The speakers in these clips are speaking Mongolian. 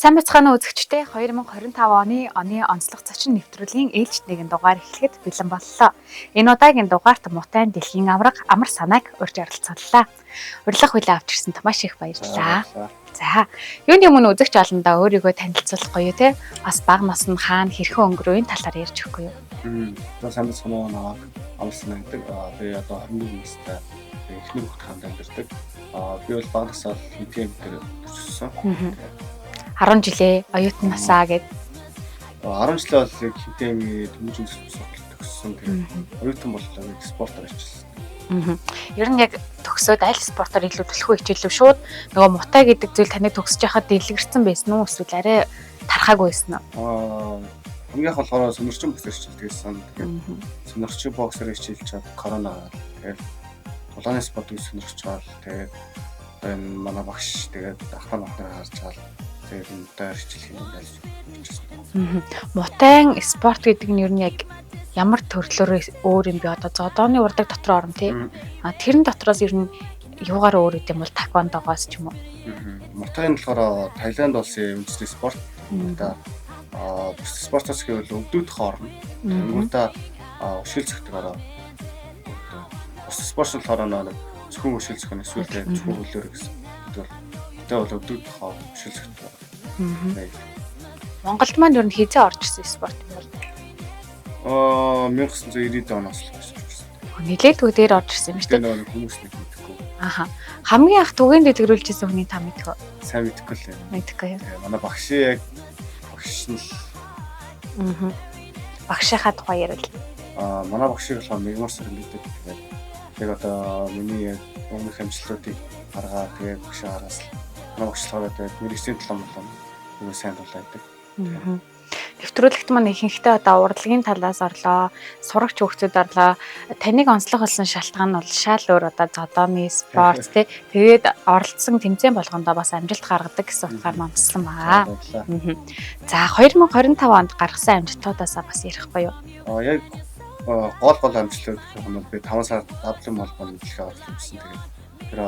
Сайн байцгаана уу үзэгчдээ, 2025 оны онцлог зочин нэвтрүүлгийн ээлжит нэгэн дугаар эхлэхэд бэлэн боллоо. Энэ удаагийн дугаарт Мутайн дэлхийн аварга Амар Санааг урьж оролцууллаа. Урилга хүлээн авч ирсэнд маш их баярлалаа. За, юуны өмнө үзэгч олондоо өөрийгөө танилцуулахгүй юу те? Бас бага нас нь хаана хэрхэн өнгөрөөний талаар ярьж өгөхгүй юу? За, сайн байцгаана уу, намайг Амар Санаа гэдэг. Би одоо 21 настай, эхнэр хүүхэд хамт амьдардаг. Би бол бага насаа хинтээ дээр төссөн. 10 жилээ оюутан насаа гэд. 10 жилээ бол яг хинтээ дөрвөн сургууль төгссөн. Тэгээд оюутан боллоо, яг спортоор хичээлсэн. Ер нь яг төгсөөд аль спортоор илүү түлхүү хичээлв, шууд нөгөө мутай гэдэг зүйл таны төгсөж байхад дэлгэрсэн байсан уу эсвэл арай тархаагүй байсан уу? Хамгийн анх болохоор сонирчин боксер хичээлдэг байсан. Тэгээд сонирчин боксер хичээлж чад корона гараад, тэгээд тулааны спортыг сонирхож байгаа л, тэгээд одоо энэ манай багш, тэгээд ахлаа махнаар харж байгаа л, тэгээд мутаар хичээлэх юм ялж очсон. Мутайн спорт гэдэг нь ер нь яг ямар төрлөөр өөр юм бэ? Одоо зодооны урдаг дотор орно тий. А тэрэн дотроос ер нь юугаар өөр гэдэм бол таквондогоос ч юм уу? Мутай нь болохоор Таиланд улсын үндэсний спорт. Мутай бус спортоос гэвэл өвдөгдөх орно. Тэнгүүтээ өшгөл зөгтөг ороо. Бус спорт нь болохоор нэг зөвхөн өшгөл зөхөн эсвэл зөвхөн хөлөөр гэсэн. Мутай бол өвдөгдөх өшгөл зөгтөг ороо. Монголд маань ер нь хэзээ орж ирсэн спорт юм бол? 1990 оноос л орж ирсэн. Нилээдгүй дээр орж ирсэн юм шүү дээ. Тэгээ хүмүүс нэг мэдэхгүй. Аха. Хамгийн анх түгээн дэлгэрүүлжсэн хүний та мэдэх үү? Сайн мэдэхгүй л юм. Мэдэхгүй юу? Манай багшийн яг багш нь л. Багшийнхаа тухай ярил. Манай багшийг болохоор Мегмар сар гэдэг. Тэгээд яг одоо миний яг өмнөх амжилтуудыг гаргаа, тэгээд багшийн араас л манай багш болохоор тэгээд мэргэжлийн талаа болон нөгөө сайн тулаа гэдэг. Нэвтрүүлэгт маань ихэнхдээ одоо урлагийн талаас орлоо, сурагч хүүхдүүд орлоо. Таныг онцлог болсон шалтгаан нь бол шал өөр, одоо зодооны спорт тий. Тэгээд оролцсон тэмцээн болгондоо бас амжилт гаргадаг гэсэн утгаар онцлон байгаа. За, 2025 онд гаргасан амжилтуудаасаа бас ярихгүй юу? Яг гол амжилтууд гэх юм бол би 5 сард Даблин холбооны дэлхийн аварга гэсэн. Тэгээд тэр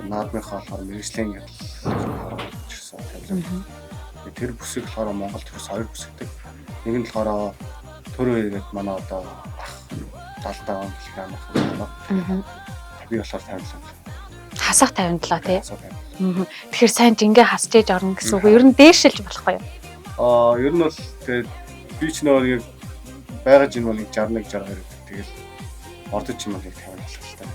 наадмынхаа болохоор мэргэжлийн аварга ирсэн. Тэр бүсийг болохоор Монголд төрс 2 бүсгдэг. Нэг нь болохоор төр үегээд манай одоо ах 75 он дэлхийн аварга байна. Би болохоор 57. Хасах 57 тий. Тэгэхээр сайн жингээ хасж ээж орно гэсэн үг. Ер нь дээшилж болохгүй юу? Ер нь бол тэгээд би ч нөгөө байгаа жин бол 61 62 гэдэг. Тэгэл ордож юм бол 57 л та.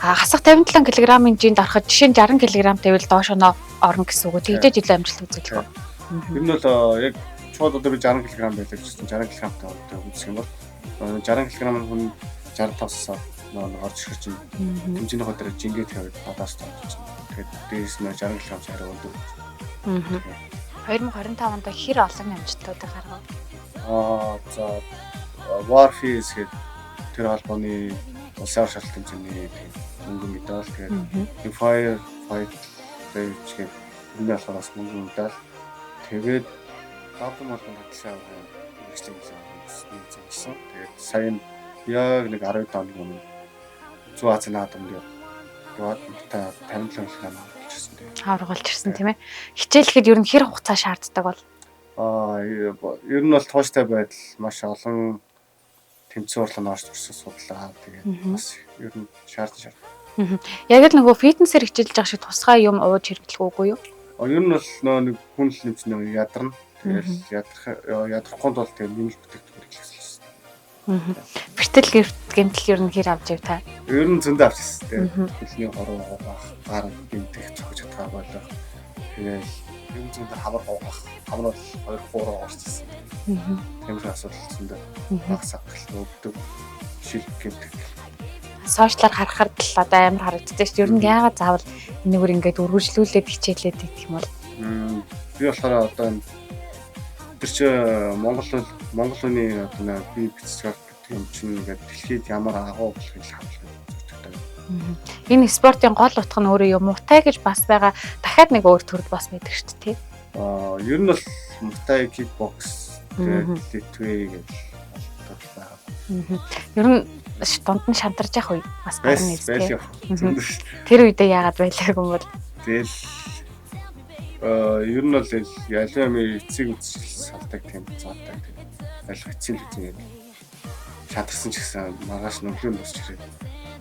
Хасах 57 кг-ын жинд ороход жишээ нь 60 кг тавил доош нь орно гэсэн үг. Тэгжээж илүү амжилт үзүүлэх үү? Ер нь бол яг шууд одоо би 60 кг байлаа гэж чинь 60 кг-тай одоо үзэх юм бол 60 кг нь хүн 65-аас нөгөө орж ирэх чинь хэмжээний дээр жингээ тавиад надаас тоож чинь. Тэгээд дээрээс нь 60 кг арай өндөр. 2025 онд хэр олон амжилтуудыг гаргав? За, Warface гэдэг тэр холбооны улсын аварга шалралт тэмцээний мөнгөн медаль, тэгээд Fire Fight Rage гэдэг тэрний болохоор бас мөнгөн медаль. Тэгээд Даблин холбооны дэлхийн аваргын мэргэжлийн аварга болсон. Тэгээд сая яг нэг 12 оны өмнө Зүүн Азийн наадамд яваад мутай 57 кг авч ирсэн. Тэгээд аварга ирсэн тийм ээ. Хичээлэхэд ер нь хэр хугацаа шаарддаг бол? Ер нь бол тууштай байдал, маш олон тэмцээн урлагт орж ирсэн судлаа. Тэгээд бас ер нь шаардсан. Яг л нөгөө фитнесээр хичээлж байгаа шиг тусгай юм ууж хэрэглэх үгүй юу? Ер нь бол нөгөө нэг хүн л нэмж нөгөө ядарна. Тэгэл ядрахгүй бол тэгээд нэмэлт бүтээгдэхүүн хэрэглэх гэсэн. Бэртэл гэмтэл ер нь хэр авч ив та? Ер нь зөндөө авч ирсэн. Тэгээд хөлний хоруу угаах, гар гэмтэх, цогж чадхаа болох. Тэгэл ер нь зөндөө хамар угаах, хамар бол 2 3 орж ирсэн. Тиймэрхүү асуудал зөндөө багсаа өвдөг, шил гэмтэх. Сошиалар харахад л одоо амар харагддаг шүү дээ. Ер нь яагаад заавал энэгээр ингээд үргэлжлүүлээд хичээлээд идэх юм бол? Би болохоор одоо тэр чи Монгол хүний одоо бие бичиг гэдэг юм чинь ингээд дэлхийд ямар агуу болохыг харуулах зорилготой. Энэ спортын гол утга нь өөрөө юу? Мутай гэж бас байгаа. Дахиад нэг өөр төрөл бас байдаг шүү дээ, тий? Ер нь бол мутай, кикбокс, тэгээд литвей гэж байгаа. Ер нь дунд нь шантарж явах үе бас гарна тий. Тэр үедээ яагаад байлаагүй юм бол? Тэгэл Ер нь бол ялан амын эцсийг үзэж салдаг тийм заатай тийм. Аль эцсийн л үзэн шантарсан ч гэсэн маргааш нүглэн босч ирээд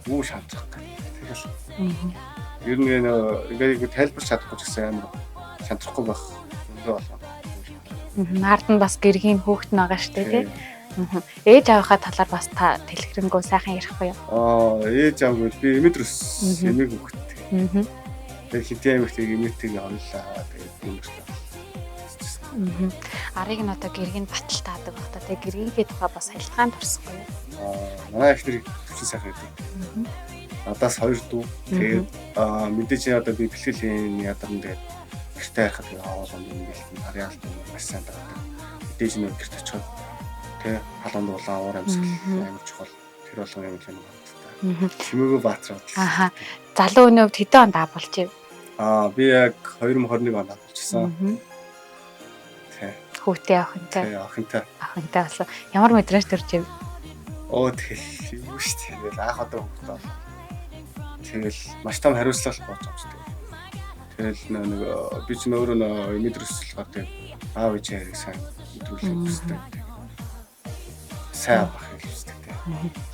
юу шантрах гэх. Тэгэл. Ер нь ингээд тайлбарч чадахгүй ч гэсэн амар шантрахгүй байх зөндөө болоо. Ард нь бас гэргийн хөөхт нь байгаа шүү дээ, тий. Ээж аавынхаа талаар бас та дэлгэрэнгүй сайхан ярихгүй юу? Ээж аав гэвэл би эмэд өс эмээг хөхт. Тэгээд хинтээ эмэгтэйг эмээтэйг хоёулаа аваад тэгээд дүүнертэй. Арыг нь одоо гэргийг баталтаадаг баг та. Тэгээд гэргийнхээ тухай бас харилцаан турсахгүй юу? Манай их нэр төвчин сайхан гэдэг. Надаас хоёр дүү. Тэгээд мэдээж одоо би бэлтгэлийн ядарн тэгээд гэртээ харахад тэгээд хоол унд бэлтэн харьяалт маш сайн дагдаг. Мэдээж нэг гэрт очиход тэ халуун дулаан уур амьсгал амар чухал. Тэр болгон юм л юм байна. Чимээгүй баатраад. Аха. Залуу хүний хувьд хэдэн онд аа болж ив? Би яг 2021 онд аа болчихсон. Тэ. Хүүтэй охинтой. Тэ, охинтой. Охинтой болсон. Ямар мэдрэмж төрж ив? Тэгэл юу шүү дээ. Тэгэл анх одоо хүүхдээ болоо. Тэгэл маш том хариуцлага болж байгаа юм шүү дээ. Тэгэл нэг би ч өөрөө нөө мэдрэлсэлгээр тэг аав ээж хэрэг сайн мэдрүүлэх хүсдэг. Сайн авах хүсдэг.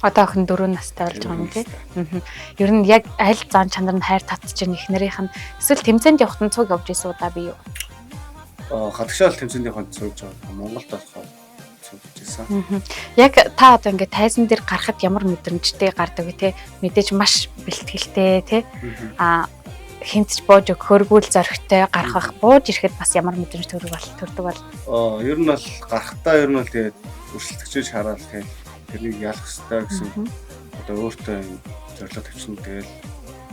Одоо охин 4 настай болж байгаа юм тий. Ер нь яг аль зан чанар нь хайр татчих нь эхнэрийнх нь эсвэл тэмцээнд явахад нь цуг явж исэн удаа би юу? Гадагшаал тэмцээнд явахад цуг явж байгаа. Монголд болохоор цуг явж исэн. Яг та одоо ингээд тайзан дээр гарахад ямар мэдрэмжтэй гардаг вэ те? Мэдээж маш бэлтгэлтэй те. Хинтч бууж өгөхөргүй л зоригтой гарах бах. Бууж ирэхэд бас ямар мэдрэмж төрдөг бол? Ер нь бол гарахтаа ер нь бол тэгээд өрсөлдөгчөж хараад тэгээд тэрнийг ялах ёстой гэсэн одоо өөртөө юм зорилго тавьчихна. Тэгэл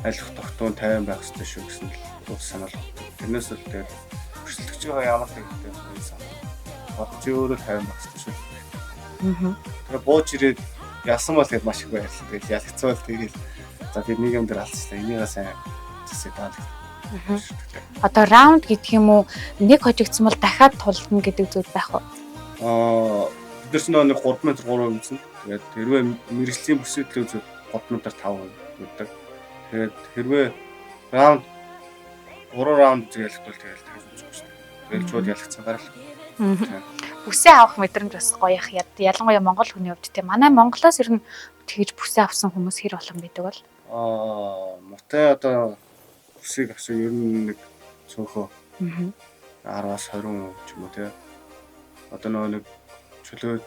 аль их тогтун тайван байх ёстой шүү гэсэн л санаа л. Тэрнээс л тэгээд өрсөлдөгчийнхөө ямар нэгтэй байсан. Бодож өөрөө тайван байх ёстой шүү. Тэр бууж ирээд ялсан бол тэгээд маш их баярлалаа. Тэгэл ялгцсан бол тэгэл за би нэг юм дээр алдчихлаа. Энийгээ сайн засъя даа. Одоо раунд гэдэг юм уу, нэг хожигдсан бол дахиад тулдна гэдэг зүйл байх уу? Бид нар ч нэг 3 м 3 юмсан. Тэгээд хэрвээ мэрэгжлийн бүсэд л үзвэл 3 м 5 гэдэг. Тэгээд хэрвээ раунд 3 раунд үзэг ялагдвал тэгэл дахиж үзэх шүү дээ. Тэгэл шууд ялагдсан гарал. Бүсээ авах мэдрэмж бас гоё ах. Ялангуяа монгол хүний хувьд те. Манай Монголоос ер нь тэгж бүсээ авсан хүмүүс хэр олон байдаг бол? Мутай одоо бүсийг авсан ер нь нэг цөөхөө 10-аас 20 ч юм уу те. Одоо нөгөө нэг чөлөө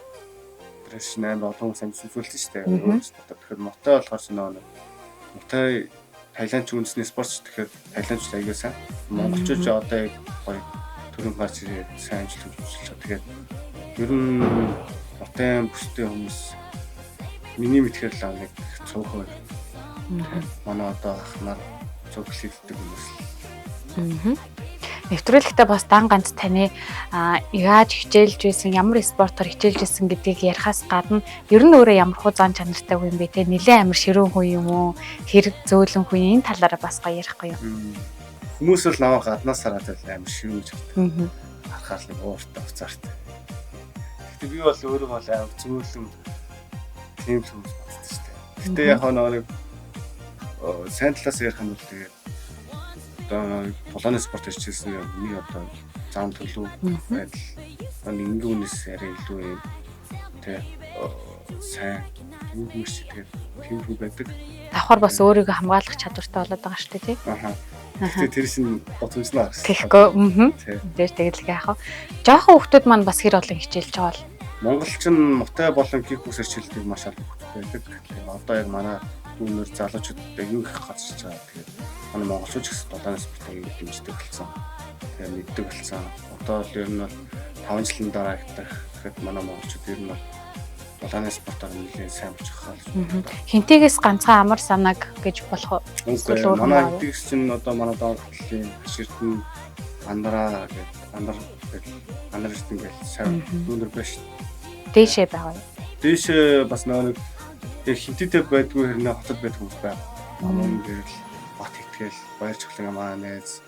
дрэш 8 олон хүмүүс амжилт үзүүлсэн шүү дээ. Тэгэхээр мутай болохоор ч нөгөө нэг мутай Таиландч үндэсний спортч тэгэхээр Таиландч аягүй сайн. Монголчууд ч одоо яг гоё төрөн гарч ирээд сайн амжилт үзүүлж байгаа. Тэгээд ер нь мутай бүстэй хүмүүс миний мэдхээр л нэг цөөхөө. Манай одоо ах нар цуг хийдэг хүмүүс. Нэвтрүүлэгтээ бас дан ганц таны яаж хичээлж байсан, ямар спортоор хичээлж байсан гэдгийг ярихаас гадна ер нь өөрөө ямар хуу зан чанартай хүн бэ те? Нилээн амар ширүүн хүн юм уу? Хэрэг зөөлөн хүн, энэ талаараа бас гоё ярихгүй юу? Хүмүүс бол намайг гаднаас хараад амар ширүүн гэж боддог. Харахаар л ууртай, уцаартай. Гэхдээ би бол өөрөө бол амар зөөлөн тийм л хүмүүс боддог шүү дээ. Гэхдээ яг нэг сайн талаас ярих юм бол тэгээд одоо тулааны спорт хичээлсэн юм миний одоо зам төлөв байдал энгийн хүнээс арай илүү юм тэ сайн юм хүмүүс тэгээд тийм хүн байдаг. Давхар бас өөрийгөө хамгаалах чадвартай болоод байгаа шүү дээ тий. Аха. Гэхдээ тэр шин ботомжлоо гэсэн. Тэгэхгүй. Тэр тэгэл яах вэ? Жохон хүмүүс маань бас хэр олон хичээлж байгаа бол? Монголч нь мутай болон кикбокс хичээлдэг маш олон хүмүүс байдаг. Тэгээд одоо яг манай дүүнер залуучууд юу их газарч байгаа. Тэгээд манай монголчууд ч гэсэн тулааны спортыг дэмждэг болсон. Тэгээд мэддэг болсон. Одоо л ер нь бол 5 жилийн дараа гэхэд манай монголчууд ер нь бол тулааны спортоор нэлээд сайн болчих хаа. Хинтигээс ганцхан амар санааг гэж болох уу? Манай хинтигээс чинь одоо манай доор талын хаширдэн андраа гэдэг андар гэдэг андар эрдэн гэж сайн дүүнер байж. Дээшээ байгаа юу? Дээшээ бас нэг хинтитэй байдгүй хэрнээ хотод байдаг хүмүүс байна. Мөн гэрэл бат итгэл, баяр чухлын манай найз,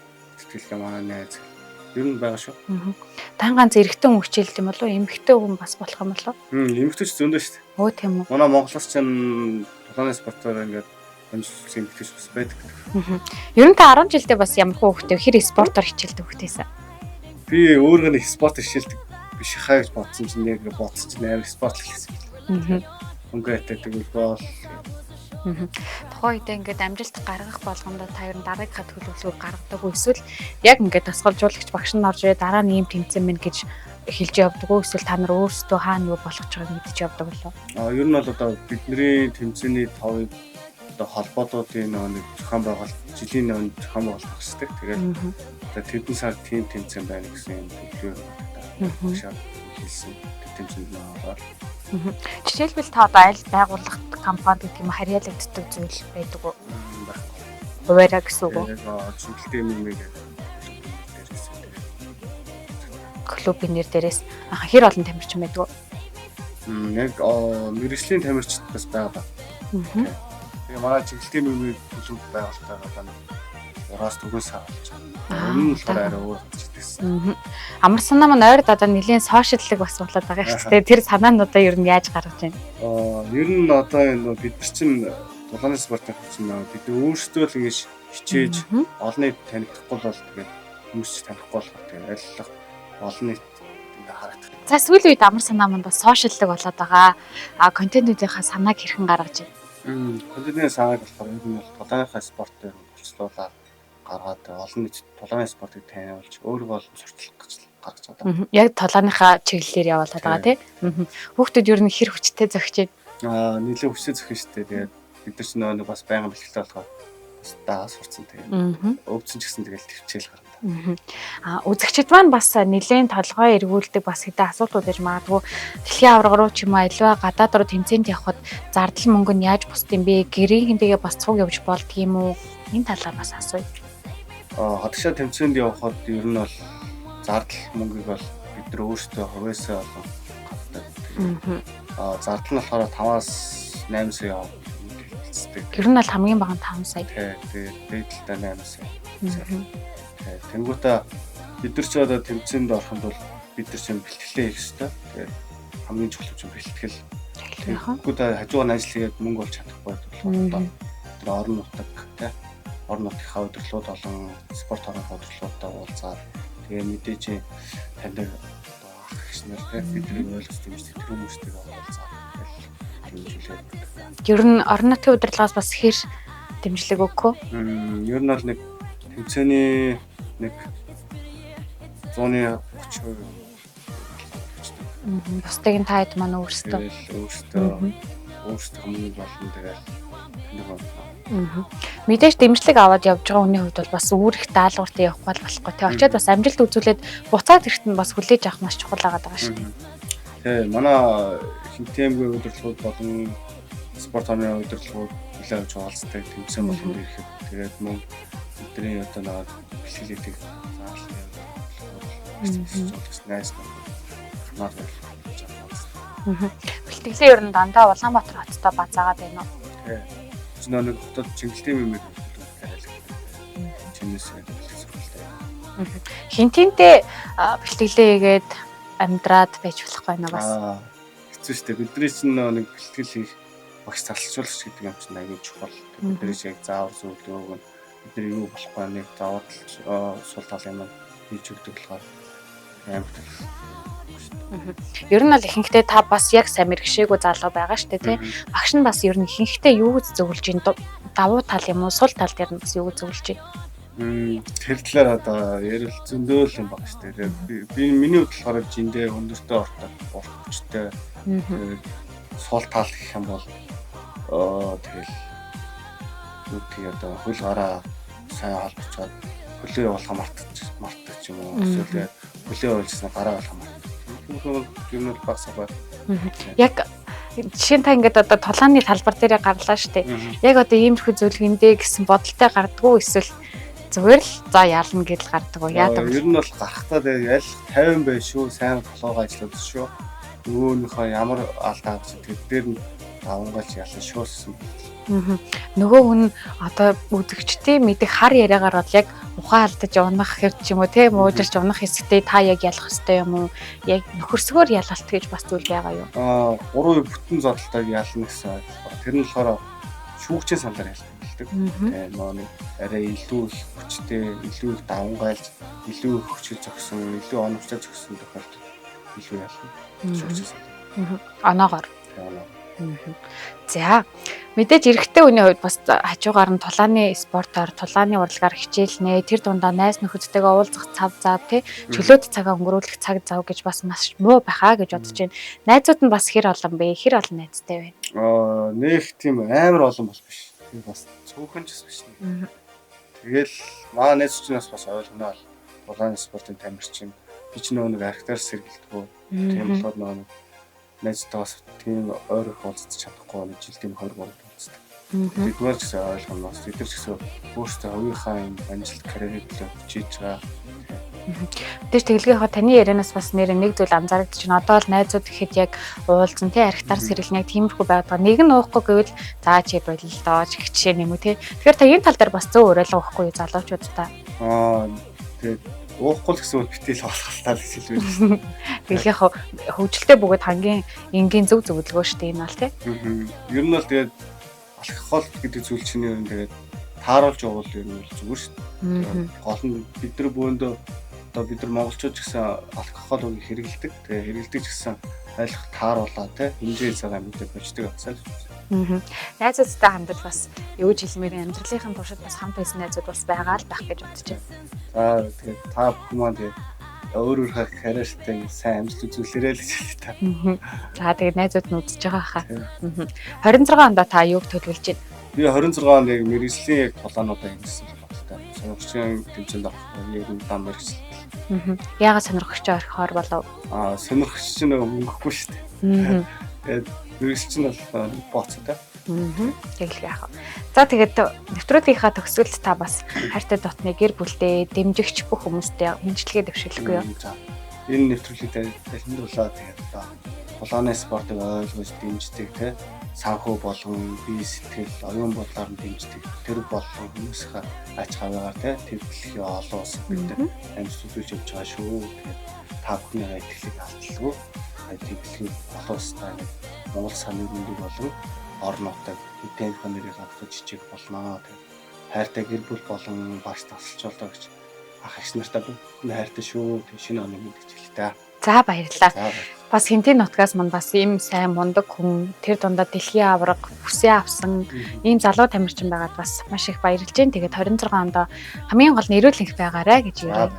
итгэлгээ манай найз ер нь байгаа шүү. Тан ганц эрэгтэй хүн хичээлд юм болов уу? Эмэгтэй хүн бас болох юм болов уу? Эмэгтэй ч зөндөө шүү дээ. Өө тийм үү. Манай Монголоос ч тулааны спортоор ингээд дамжуулсан эмэгтэйч бас байдаг. Ер нь та 10 жилдээ бас ямар хүүхдээ хэр спортоор хичээлдэг хүүхдээсэн? Би өөрөө нэг спорт хичээлдэг биш хаа гэж бодсон чинь яг бодсон чинь амар спорт л хийсэн. Хөнгө хатаадаг бол. Тухайн үедээ ингээд амжилт гаргах болгондоо та ер нь дараагийнхаа төлөвлөгөөг гаргадаг уу, эсвэл яг ингээд тасгалжуулагч багш нь орж ирээ дараа нь ийм тэмцээн минь гэж хэлж явдаг уу, эсвэл та нар өөрсдөө хаана юу болох гэж байгааг мэдэж явдаг болов? Ер нь бол одоо бидний тэмцээний товыг одоо холбоодуудын нэг зохион байгуулалт, жилийн нэг зохион байгуулалт багшдаг. Тэгээд одоо тэдэн сар тийм тэмцээн байна гэсэн юм төлөвлөгөө багшаар хэлсэн. Тэр тэмцээнд нь ороод. Жишээлбэл та одоо аль байгууллагт, компани гэдэг юм харьяалагддаг зүйл байдаг уу? Байхгүй. Хуваараа гэсэн үг үү? Чиглэлтэй юм нэг клубын нэр дээрээс хэр олон тамирчин байдаг вэ? Яг мэргэжлийн тамирчид бас байгаа. Тэгээ манай чиглэлтэй мөрөг клуб байгуулалтаа одоо 3-4 сар болж байгаа. Өмнө нь болохоор арай өөр болчихсон. Амар санаа маань ойр одоо нэлийн сошиаллог бас болоод байгаа шүү дээ. Тэр санаануудаа ер нь яаж гаргаж байна? Ер нь одоо энэ бид нар чинь тулааны спортын чинь бид өөрсдөө л ингэж хичээж олон нийт танихдахгүй бол тэгээд хүмүүс ч танихгүй болохоор тэгээд аль олон нийт ингээ харагдах. За сүүлийн үед амар санаа маань бас сошиаллог болоод байгаа. Контентуудынхаа санааг хэрхэн гаргаж байна? Контентын санааг болохоор ер нь бол тулааныхаа спорт дээр болцлуулаад гаргаад олон нийт тулааны спортыг таниулж өөрийгөө олон сурталчилах гэж гаргаж байгаа. Яг тулааныхаа чиглэлээр явуулаад байгаа тийм. Хүүхдүүд ер нь хэр хүчтэй зөгч байна? Нэлээд хүчтэй зөхөн шүү дээ. Тэгээд бид нар ч нөгөө бас байнга бэлтгэлтэй болохоор бас даа сурцсан тэгээд өвдсөн ч гэсэн тэгэл төвчээл гарна. Үзэгчид маань бас нэлээд толгой эргүүлдэг бас хэдэн асуултууд иж магадгүй дэлхийн аварга руу ч юм уу альва гадаад руу тэмцээнд явхад зардал мөнгө нь яаж бусд юм бэ? Гэрийнхэнтэйгээ бас цуг явж болдго юм уу? Энэ талаар бас асууя. Гадагшаа тэмцээнд явхад ер нь бол зардал мөнгийг бол бид нар өөрсдөө хувьяасаа болон гаргадаг. Зардал нь болохоор 5-аас 8 сая хэлцдэг. Ер нь бол хамгийн бага нь 5 сая. Тэгээд дээд талдаа 8 сая. Тэнгүүтээ бид нар ч одоо тэмцээнд ороход бол бид нар чинь бэлтгэлээ хийх ёстой. Тэгээд хамгийн чухал чинь бэлтгэл. Тэгэхгүй хажуугаар нь ажил хийгээд мөнгө олж чадахгүй болохоор одоо тэр орон нутаг тий орон нутгийнхаа удирдлагууд болон спорт орны удирдлагуудтай уулзаад тэгээ мэдээж таньдаг одоо ах эгч нар тий бидний ойлгож дэмждэг тэр хүмүүстэйгээ уулзаад тэгэл дэмжүүлээд. Ер нь орон нутгийн удирдлагаас бас хэр дэмжлэг өгөх вэ? Ер нь бол нэг тэмцээний нэг 130% өгчдөг. Бусдыг нь та хэд маань өөрсдөө өөрсдөө мөнгө болон тэгэл нэг Мэдээж дэмжлэг аваад явж байгаа хүний хувьд бол бас үүр их даалгавартай явахгүй бол болохгүй. Тэ очиод бас амжилт үзүүлээд буцаад ирэхэд нь бас хүлээж авах маш чухал байгаа шүү дээ. Тэ манай хинтэмгүй удирдлагууд болон спорт орны удирдлагууд хүлээ авч уулздаг тэмцээн болгонд ирэхэд тэгээд мөн бидний одоо нэг бэлтгэлийг заалны найз над байлаа. Бэлтгэлээ ер нь дандаа Улаанбаатар хоттой базаагаад байна уу? Тэ. Нэг хотод чиглэлийн юм тариалдаг. Чинээс бэлтгэл сургалтай. Хинтэнтэй бэлтгэлээ хийгээд амьдраад байж болохгүй нэ бас. Хэцүү шүү дээ. Бидний чинь нэг бэлтгэл хийх багш зарлцуулагч гэдэг юм чинь аягүй чухал. Бидний яг заавар зөвлөгөөг нь бид нар юу болохгүй нэг заавар сул тал юм хийж өгдөг болохоор амар тал. Ер нь бол ихэнхдээ та бас яг сайн мэрэгшээгүй залуу байгаа шүү дээ тий. Багш нь бас ер нь ихэнхдээ юу гэж зөвлөж ин давуу тал юм уу сул тал дээр нь бас юу гэж зөвлөж ин? Тэр талаар одоо ярил зөндөөл юм баг шүү дээ. Би миний хувьд болохоор жиндээ өндөртэй ортой, урт хүчтэй. Сул тал гэх юм бол тэгэл юу одоо хөл гараа сайн холбочоод хөлөө явуулах мартах юм уу эсвэл хөлөө явуулсан гараа явуулах мартах. Юм бол багсаа бай. Яг жишээ нь та ингээд одоо тулааны талбар дээрээ гарлаа шүү дээ. Яг одоо иймэрхүү зүйл гиндэ гэсэн бодолтой гардггүй эсвэл зүгээр л за ялна гэдэл гардаг уу? Яадаг вэ? Ер нь бол гарахтаа тэгээ аль 50 бай шүү, сайн толгоогоо ажиллаад шүү. Нөгөөнийхөө ямар алдаа авч тэр дээр нь давангаалж ялна шүү гэсэн. Нөгөө хүн одоо үзэгчдийн мэдэх хар яриагаар бол яг ухаан алдаж унах хэрэг ч юм уу те муужирч унах хэсэгтээ та яг ялах ёстой юм уу? Яг нөхөрсгөөр ялалт гэж бас зүйл байгаа юу? 3 бүтэн зодтолтойг ялна гэсэн ойлголт. Тэр нь болохоор шүүгчийн саналаар ялдаг. хэрэглэдэг. Тэгээ нөгөө нэг арай илүү их хүчтэй, илүү их давамгайлж, илүү их хүчил зогсон, илүү оновчтой зогсон тохиолдолд илүү ялна. Оноогоор. За, мэдээж эрэгтэй хүний хувьд бас хажуугаар нь тулааны спортоор, тулааны урлагаар хичээлнэ. Тэр дундаа найз нөхөдтэйгээ уулзах цав зав тий, чөлөөт цагаа өнгөрүүлэх цаг зав гэж бас маш муу байхаа гэж бодож байна. Найзууд нь бас хэр олон бэ? Хэр олон найзтай вэ? Нэг тийм амар олон бол биш. Тэр бас цөөхөн ч биш. Тэгэл маа найзчнаас бас ойлгоно л тулааны спортын тамирчин би ч нөгөө нэг архитаар сэргэлдэггүй. Тийм болохоор нөгөө нэг найзтайгаа бас тийм ойр их уулзах чадахгүй нэг жилд тийм 23 уулздаг. Тэдгээр ч гэсэн ойлгоно бас тэд нар ч гэсэн өөрсдөө хувийнхаа юм амжилт карьерийг төлөө хичээж байгаа. Тэр тэглэгийн таны ярианаас бас нэр нэг зүйл анзаарэгдэж байна. Одоо л найзууд гэхэд яг уулзсан тий, архитаар сэргэлнэ, яг тиймэрхүү байдаг. Нэг нь уухгүй гэвэл заа чи болил доо гэх жишээ нэм үү тий. Тэгэхээр та энэ тал дээр бас зөв уриалга өгөхгүй юу залуучуудаа? Тэгээд уухгүй л гэсэн бол битэл болохлаа л гэж хэлвэ. Тэглэгийн хөгжилтэй бөгөөд хамгийн энгийн зөв зөвлөгөө шүү дээ энэ бол тий. Ер нь бол тэгээд алкогол гэдэг зүйл чинь ер нь тэгээд тааруулж явуул ер нь бол зүгээр шүү дээ. Гол нь бид нар бөөндөө одоо бид нар монголчууд ч гэсэн алкогол үгийг хэрэглэдэг. Тэгээ хэрэглэдэг ч гэсэн айлах тааруулаа тий хэмжээ цагаа мэдээ болждаг асаал. Найзуудтай хандаж бас юу гэж хэлмээр амьдралынхын туршид бас хамт байсан найзууд бас байгаа л байх гэж бодож байна. За тэгээд та бүхэн маань тэгээд өөр өөрийнхөө карьертай сайн амжилт үзүүлээрэй л гэж хэлье та. За тэгээд найзууд нь үзэж байгаа хаа. 26 онд та юуг төлөвлөж байна? Би 26 онд яг мэргэжлийн яг тулаануудаа хийсэн бодолтой. Сонирхчийн тэмцээнд орох яг дан мэргэжил. Яагаад сонирхогч орхихоор болов? Сонирхогч чинь нөгөө мөнгөгүй шүү дээ. Тэгээд мэргэжил чинь бол бооцоо. Тэглэх яах вэ? За тэгээд нэвтрүүлгийнхаа төгсгөлд та бас хайртай дотны гэр бүлдээ дэмжигч бүх хүмүүстээ мэндчилгээ дэвшүүлэхгүй юу? За энэ нэвтрүүлгийг дамжуулаад тэгээд одоо тулааны спортыг ойлгож дэмждэг те санхүү болон бие сэтгэл оюун бодлоор нь дэмждэг тэр болон хүмүүсийнхээ ач хаваагаар те тэр дэлхийн олон улсад бид амжилт үзүүлж явж байгаа шүү. Тэгээд та бүхний итгэлийг алдалгүй тэр дэлхийн олон улстай нэг Монгол саныг мэндийг болон орон нутаг тэдний нэрийг авах жижиг болно. Тэгээд хайртай гэр бүл болон багш тасалж болоо гэж ах эгч нартай бүхэн хайртай шүү. Тэгээд шинэ оны мэнд гэж хэлье та. За баярлалаа. Бас хинтийн нутгаас мань бас ийм сайн мундаг хүн тэр дундаа дэлхийн аварга бүсээ авсан ийм залуу тамирчин байгаад бас маш их баярлж байна. Тэгээд 26 онд хамгийн гол нь эрүүл энх байгаарай гэж хэлье.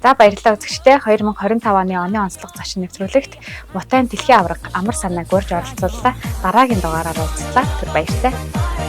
За баярлалаа үзэгчдээ. 2025 оны оны онцлог зочин нэвтрүүлэгт Мутай дэлхийн аварга амар санааг урьж оролцууллаа. Дараагийн дугаараар уулзлаа. Түр баяртай.